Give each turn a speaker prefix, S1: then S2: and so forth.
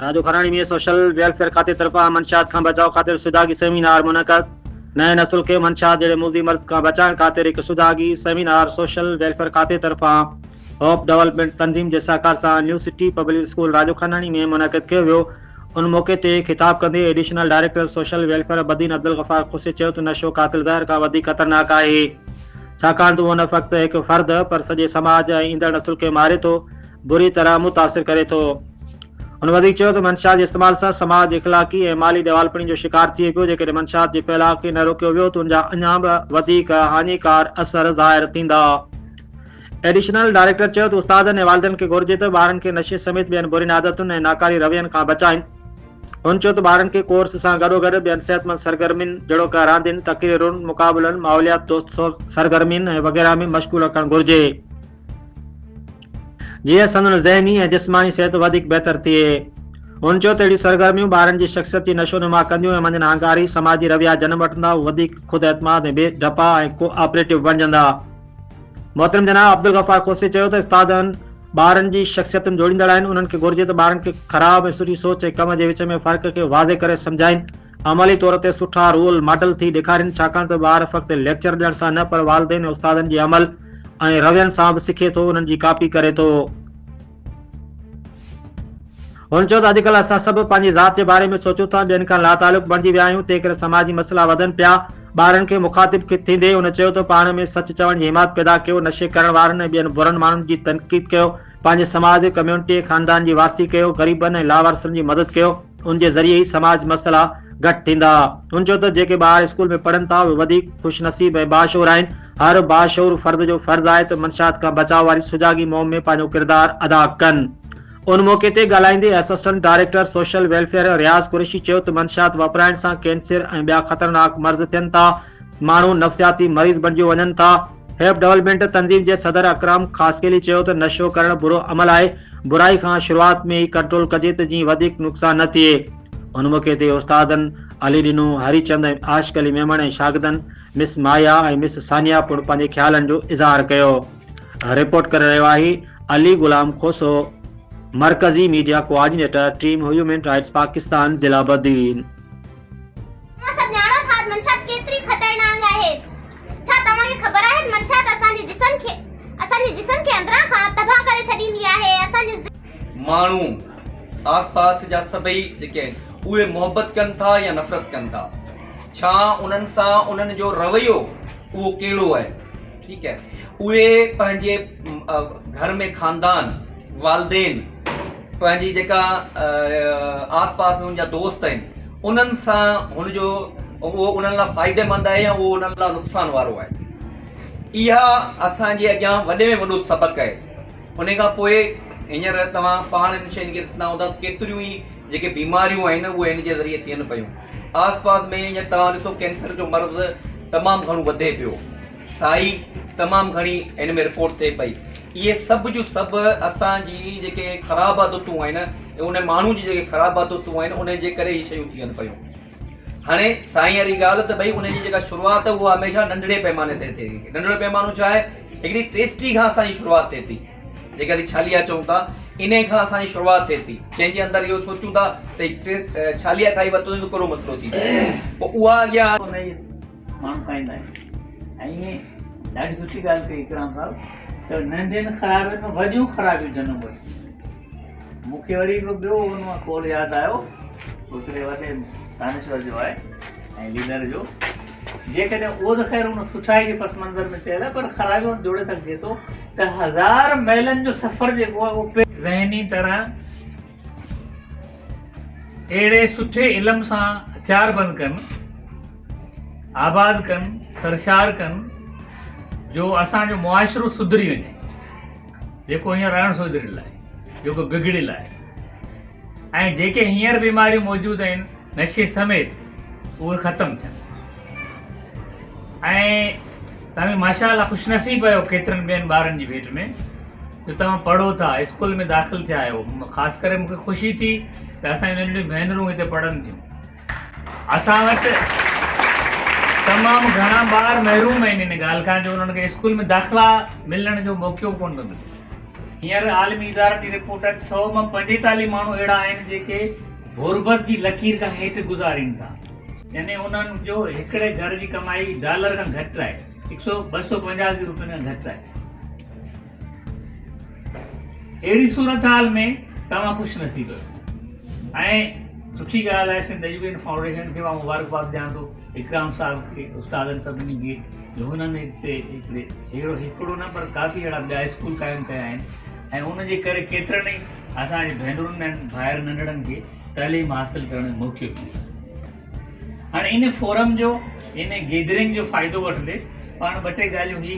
S1: راڄوکاراڻي ۾ social welfare کاتي طرفان منشيات کان بچاء خاطر سجاڳي سيمينار منعقد، نئين نسل کي منشيات جهڙي موذي مرض کان بچائڻ خاطر هڪ سجاڳي سيمينار سوشل ويلفيئر کاتي طرفان هوپ ڊولپمينٽ تنظيم جي سهڪار سان نيو سٽي پبلڪ اسڪول راڄوکاراڻي ۾ منعقد ڪيو ويو. ان موقعي تي خطاب ڪندي additional director social welfare Badin Abdul Ghaffar Khoso چيو ته نشو قاتل زهر کان وڌيڪ خطرناڪ آهي ڇاڪاڻ ته اهو نه فقط هڪ فرد پر سڄي سماج ۽ ايندڙ نسل کي ماري ٿو بري طرح متاثر ڪري ٿو. هن وڌيڪ چيو ته منشيات جي استعمال سان سماج اخلاقي ۽ مالي ڏيوالپڻي جو شڪار ٿئي پيو، جيڪڏهن منشيات جي ڦهلاء کي نه روڪيو ويو ته ان جا اڃا به وڌيڪ هاڃيڪار اثر ظاهر ٿيندا. ايڊيشنل ڊائريڪٽر چيو ته استادن ۽ والدين کي گهرجي ته ٻارن کي نشي سميت ٻين برين عادتن ۽ ناڪاري روين کان بچائين. هن چيو ته ٻارن کي ڪورس سان گڏوگڏ ٻين صحتمند سرگرمين جهڙوڪ راندين، تقريرن، مقابلن، ماحوليات دوست سرگرمين ۽ وغيره ۾ مشغول رکڻ گهرجي. جيئن سندن ذهني ۽ جسماني صحت وڌيڪ بهتر ٿئي. هن چيو ته اهڙيون سرگرميون ٻارن جي شخصيت جي نشو نما ڪنديون ۽ منجهن هانگاري سماجي رويا جنم وٺندا، هو وڌيڪ خود اعتماد ۽ بي ڊپا ۽ ڪو آپريٽو بڻجندا. محترم جناب عبدالغفار کوسي چيو ته استادن ٻارن جي شخصيتن جوڙيندڙ آهن، انهن کي گهرجي ته ٻارن کي خراب ۽ سٺي سوچ ۽ ڪم جي وچ ۾ فرق کي واضح ڪري سمجهائين، عملي طور تي سٺا رول ماڊل ٿي ڏيکارين، ڇاڪاڻ ته ٻار فقط ليڪچر ڏيڻ سان نه پر والدين ۽ استادن جي عمل ۽ روين سان به سکي ٿو، انهن جي ڪاپي ڪري ٿو. هن چيو ته اڄڪلهه اسان سڀ پنهنجي ذات جي باري ۾ سوچون ٿا، ٻين کان لاتعلق بڻجي ويا آهيون، تنهنڪري سماجي مسئلا وڌن پيا. ٻارن کي مخاطب ٿيندي هن چيو ته پاڻ ۾ سچ چوڻ جي حمايت پيدا ڪيو، نشي ڪرڻ وارن ۽ ٻين برن ماڻهن جي تنقيد ڪيو، پنهنجي سماج، ڪميونٽي ۽ خاندان جي وارثي ڪيو، غريبن ۽ لاوارثن جي مدد ڪيو. ان جي ذريعي ئي سماج مسئلا گهٽ ٿيندا. هن چيو ته جيڪي ٻار اسڪول ۾ پڙهن ٿا اهي وڌيڪ خوش نصيب ۽ باشعور آهن، هر باشعور فرد جو فرض آهي ته منشيات کان بچاء واري سجاڳي مهم ۾ پنهنجو ڪردار ادا ڪن. ان موقعي تي ڳالهائيندي assistant director social welfare Riaz Qureshi چيو ته منشيات واپرائڻ سان ڪينسر ۽ ٻيا خطرناڪ مرض ٿين ٿا، ماڻهو نفسياتي مريض بڻجيو وڃن ٿا. هيپ ڊولپمينٽ تنظيم جي صدر اڪرم خاصخيلي چيو ته نشو ڪرڻ برو عمل آهي، برائي کان شروعات ۾ ئي ڪنٽرول ڪجي ته جيئن وڌيڪ نقصان نه ٿئي. ان موقعي تي استادن علي ڏنو، هري چند ۽ عاشق علي ميمڻ ۽ شاگردن مس مايا ۽ مس ثانيه پڻ پنهنجي خيالن جو اظهار ڪيو. رپورٽ ڪري رهيو آهي علي غلام کوسو، مرڪزي media coordinator team human rights Pakistan ضلع بدين.
S2: توهان سڀ ڄاڻو ٿا ته منشيات ڪيتري خطرناڪ آهي. ڇا توهان کي خبر آهي ته منشيات اسان جي جسم کي اسان جي جسم کي اندران کان تباهه ڪري ڇڏيندي آهي ۽ اسان جي.
S3: ماڻهو آس پاس جا سڀئي جيڪي آهن اهي محبت ڪن ٿا يا نفرت ڪن ٿا ڇا انهن سان انهن جو رويو اهو ڪهڙو آهي ٺيڪ آهي اهي پنهنجي گهر ۾ خاندان والدين پنهنجي جيڪا آس پاس ۾ ان جا دوست آهن انهن سان هن جو اهو انهن لاء فائديمند آهي يا اهو انهن لاء نقصان وارو آهي اها اسان جي اڳيان وڏي ۾ وڏو سبق آهي ان کان پوء هينئر توهان پاڻ ان شين کي ڏسندا هوندا ڪيتريون ئي جيڪي بيماريون آهن اهي هن جي ذريعي ٿين پيون آس پاس ۾ هينئر توهان ڏسو ڪينسر جو مرض تمام گهڻو وڌي پيو سائي تمام گهڻي هن ۾ رپورٽ ٿئي پئي اهي سڀ جون سڀ اسان جي جيڪي خراب عادتون آهن ان ماڻهو جي جيڪي خراب عادتون آهن انهن جي ڪري هي شيون ٿين پيون هاڻي سائين واري ڳالهه ته ڀئي ان جي جيڪا شروعات اها هميشه ننڍڙي پيماني تي ٿئي ٿي ننڍڙو پيمانو ڇا آهي هڪڙي ٽيسٽي کان اسان جي شروعات ٿئي ٿي جيڪا اسين ڇاليا چئون ٿا انهي کان اسان جي شروعات ٿئي ٿي جنهن جي اندر اهو سوچون ٿا ته ڇاليا کائي ورتو ته ڪهڙو مسئلو ٿي پوء اها اڳيان
S4: ماڻهو کائيندا آهن ۽ ائين ڏاڍي سٺي ڳالهه ڪئي اڪرام صاحب ته ننڍين خرابين مان وڏيون خرابيون جنم وٺن مون کي وري هڪڙو ٻيو ان مان قول ياد آيو هڪڙي وڏي دانشور جو آهي ۽ ليڊر جو جيڪڏهن اهو ته خير ان سٺائي جي پس منظر ۾ چيل آهي پر خرابيون جوڙي سگهجي ٿو ته هزار ميلن جو سفر جيڪو آهي اهو ذهني طرح اهڙي سٺي علم سان هٿيار بند ڪن، آباد ڪن، سرشار ڪن جو اسان جو معاشرو سڌري وڃي جيڪو هينئر اڻ سڌريل آهي جيڪو بگڙيل آهي ۽ جيڪي هينئر بيماريون موجود آهن نشي سميت اهي ختم ٿين ۽ توهين ماشاء الله خوش نصيب آهيو ڪيترن ٻين ٻارن جي ڀيٽ ۾ جو توهان پڙهو ٿا اسڪول ۾ داخل ٿيا آهيو خاص ڪري مونکي خوشي ٿي ته اسان جون ننڍڙيون ڀينرون هتي پڙهن ٿيون اسان وٽ تمام گهڻا ٻار محروم آهن ان ڳالهه کان جو انهن کي اسڪول ۾ داخلا ملڻ جو موقعو ڪونه ٿو ملي. هينئر عالمي ادارن جي رپورٽ آهي ته سئو مان 45 ماڻهو اهڙا آهن جيڪي غربت جي لڪير کان هيٺ گذارين ٿا يعني انهن جو هڪڙي گهر جي ڪمائي ڊالر کان گهٽ آهي هڪ سئو 285 روپين کان گهٽ آهي. اهڙي صورتحال ۾ توهان خوش نصيب آهيو ۽ سٺي ڳالهه آهي سنڌ ايجوڪيشن فائونڊيشن کي مان مبارڪباد ڏيان ٿو اڪرام صاحب کي استادن سڀني کي جو هنن هتي هڪڙي اهڙو هڪڙو نه پر ڪافي اهڙا ٻيا اسڪول قائم ڪيا آهن ۽ ان جي ڪري ڪيترن ئي اسان جي ڀينرن ۽ ڀائر ننڍڙن کي تعليم حاصل ڪرڻ جو موقعو مليو هاڻي ان فورم جو ان گيدرنگ جو فائدو وٺندي پاڻ ٻه ٽي ڳالهيون هي